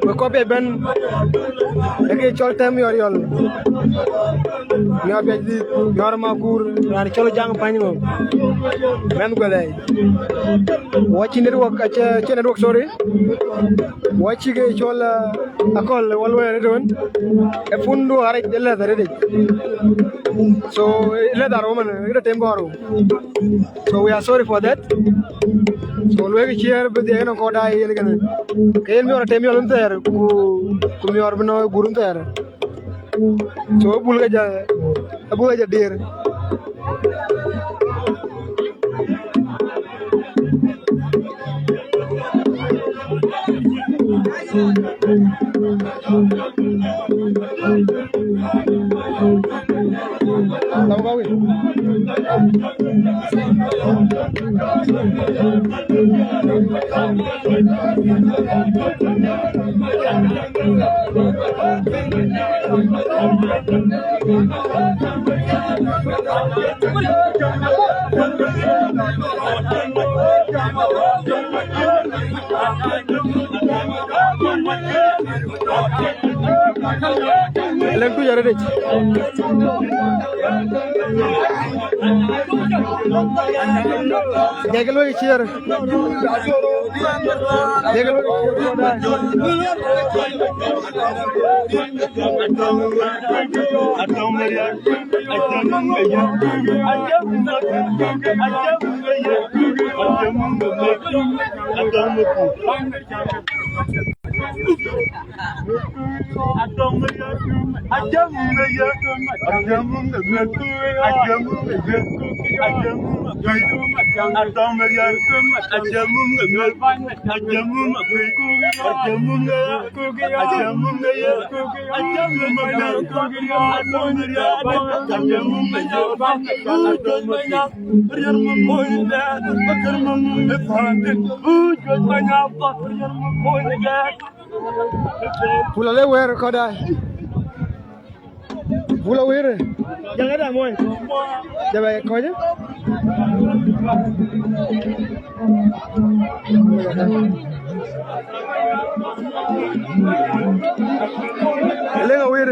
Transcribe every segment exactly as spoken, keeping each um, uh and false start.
Wek kɔc piɛc bɛ̈n, ee kë cɔl tɛ̈m yɔl yɔl. Miɔɔr piɛc dhïth, miɔɔr makur, raan cɔl Jaŋ Panyŋo. Mɛnh guɛlɛɛi. Wɔ cï network, acie, acie network, sorry. Wɔ cï kë cɔl, eh, akɔ̈l wɔ luɔi arëët ëwën. Ee phone du arëët, ee lɛ̈th arëët yic. So, ee lɛ̈th arou man, ee tɛ̈m kɔɔr rou. So we are sorry for that. So luek ciɛɛr bï dhiɛl nɔŋ kɔɔr daai yen kënë. Ke yen miɔɔr atɛ̈m yɔl thɛɛr, ku, ku miɔɔr bï nɔŋ gur thɛɛr. So abul ke jɔ, abul ke jɔ diɛɛr. Leŋ tuc arëët yic. Jai ke luɔi ciɛɛr. Jai ke luɔi ciɛɛr. Pul ale wɛ̈ɛ̈r kɔ̈da. Pul awëër. Jal ŋa da muɔny. Jal bɛ kɔc. Leŋ awëër.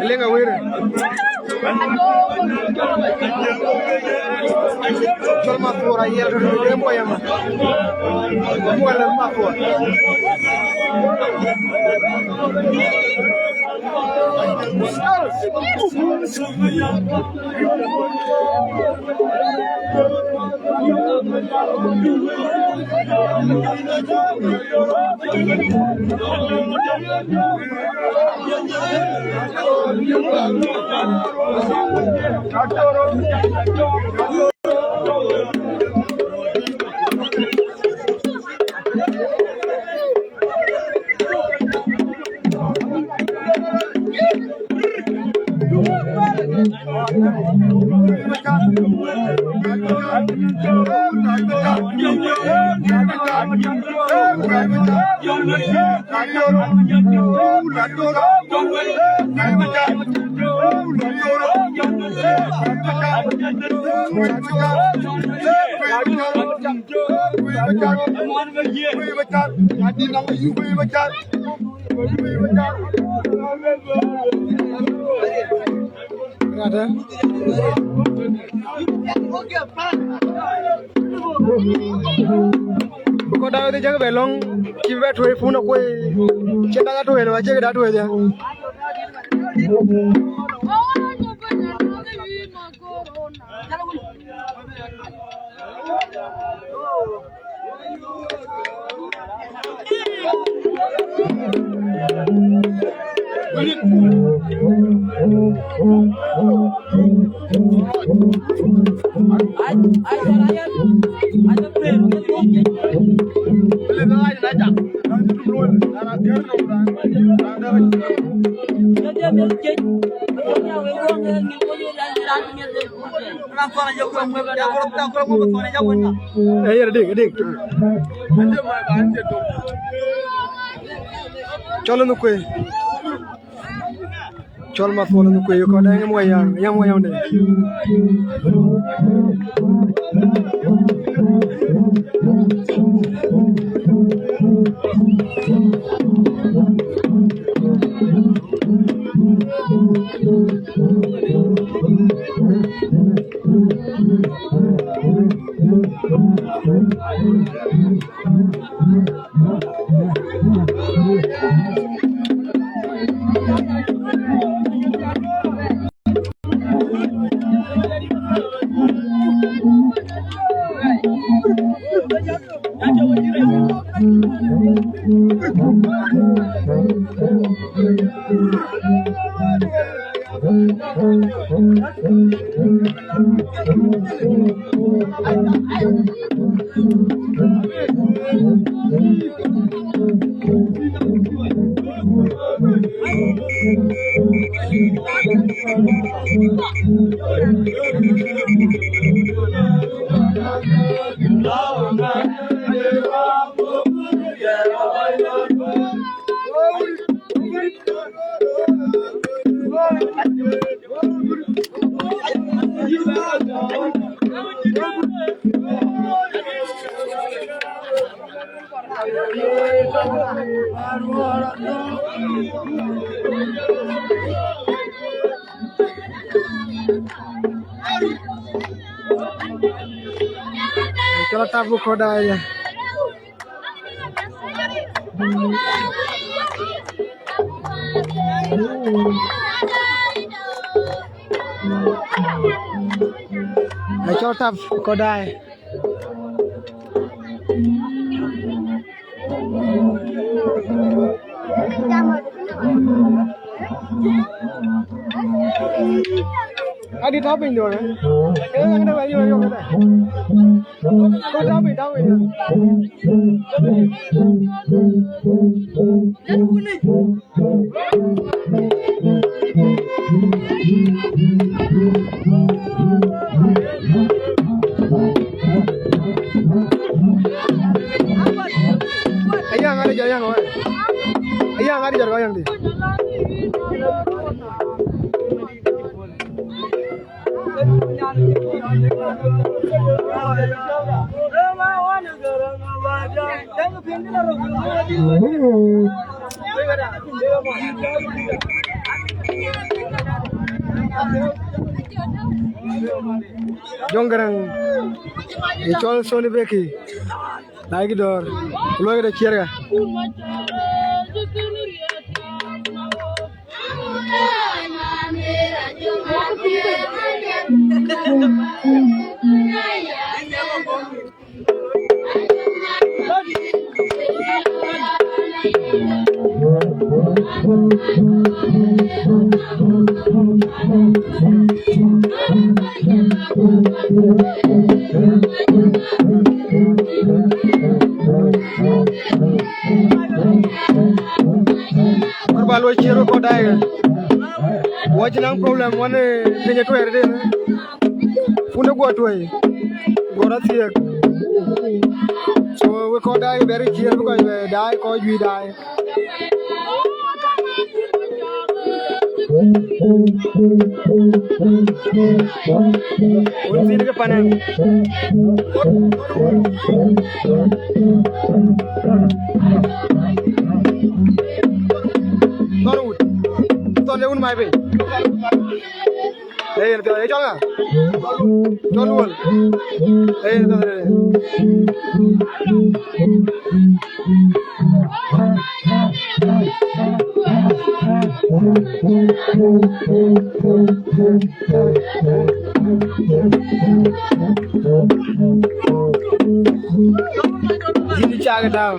Leŋ awëër. Cɔl Mathuɔɔr ayiɛl röt ë buɔyam. Buɔl Mathuɔɔr. Kɔc daai wëdhie cäk bɛ lɔ̈ŋ, cï bɛ tuëëc pun akuɔi, cïn dac atuëëc lɔ, acïk dac tuëëc ya. Ee, yen adik, adik. Cɔl në kuëë. Cɔl Mathol në kuëë, kɔn dɛŋ yam wayam, yam wayam de. Cɔl atap ku kɔ̈k daai. Ee, cɔl atap ku kɔ̈k daai. Adï, tääu piny dun, eh? Eh, tääu piny, tääu piny. Ayaŋ, ŋadï jɔt, ayaŋ, wai. Ayaŋ, ŋadï jɔt, ayaŋ dï. Jɔŋ Garaŋ, ë cɔl Sony Becky, daai kï dɔ̈ɔ̈r, ku luɔi këde ciɛɛr ɣa. Kɔɔr ba luɔi ciɛɛr wek kɔɔr daai. Wɔ cï naŋ problem wën, eh, piny ë tuɛɛr de. Pun ë guɔ tuɛɛi, guɔ rɔt thiëëk. So, wek kɔɔr daai bɛ̈ɛ̈r ciɛɛr bï kɔc bɛ daai, kɔc juëc daai. Wun thiin ke panë. Thɔn wut. Thɔn le wun mai piny. Ee, yen piɔ̈ɔ̈th, ee, cɔl ŋa? Cɔl Luɔl. Ee, yen piɔ̈ɔ̈th, ee. Yïn cak tääu.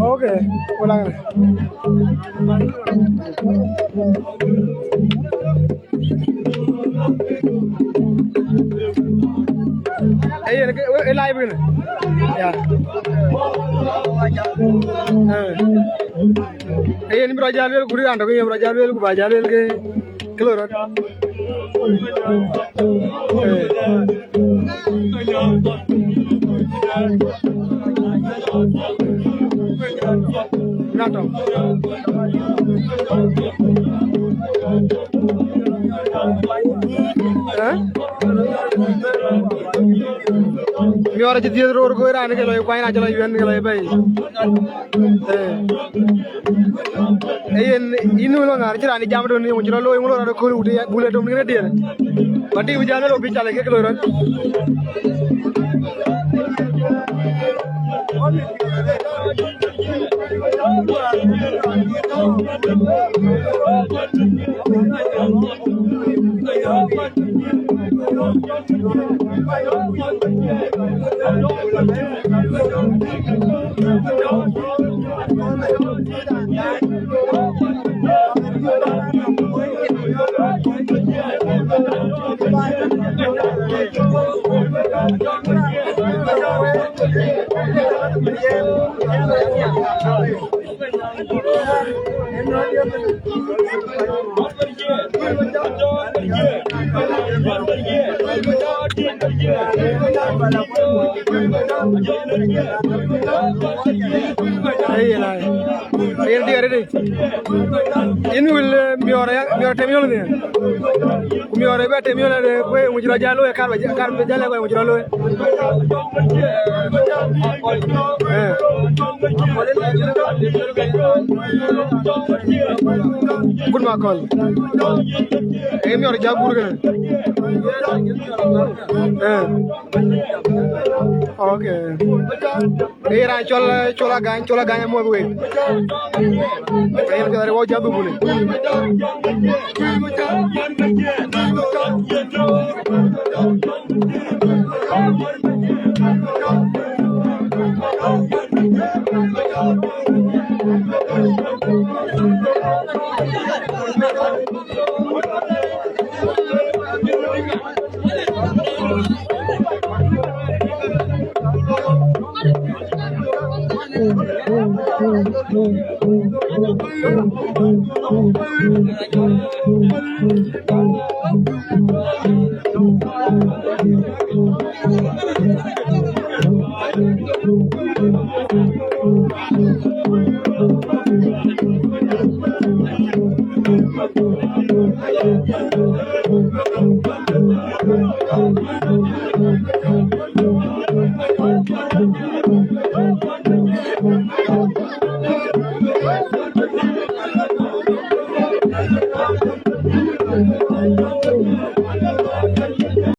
Okay, well, I'm gonna. Ee yen ke, ee live kënë. Ya. Ee. Ee yen bï rɔt jäl lueel, ku raan tök yen bï rɔt jäl lueel, ku ba jäl lueel ke, ke loi rɔt. Ee. Na tɔŋ. Ë? Miɔɔr acï dhiëth roor, goi raan ke lɔ kuany, raan cï lɔ yuɛn ke lɔ bɛ̈i. Ee. Ee yen, yïn nu lɔ ŋaar, cï raan jam dun, yïn cï rɔ looi, ŋö lɔ rɔt kööl wut, buk le dom ni kënë diëër. Ba dï wïc an, lɔ bï cal kek loi rɔt. Yen diɛɛr ëdï. Yïn wil, eh, miɔɔr aya, miɔɔr tem yɔl nhial. Ku miɔɔr ë bɛ tem yɔl ade, ku ë ŋuc rɔ jal looi, kar bɛ ja-, kar bɛ jal ë ku ë ŋuc rɔ looi. Eh. Good ma kɔl. Ee miɔɔr ja gur kënë. Eh. Okay. Ee raan cɔl, cɔl Agany, cɔl Agany amuɔth wek. Ee yen piɛth arëk wɔ jadhu buni.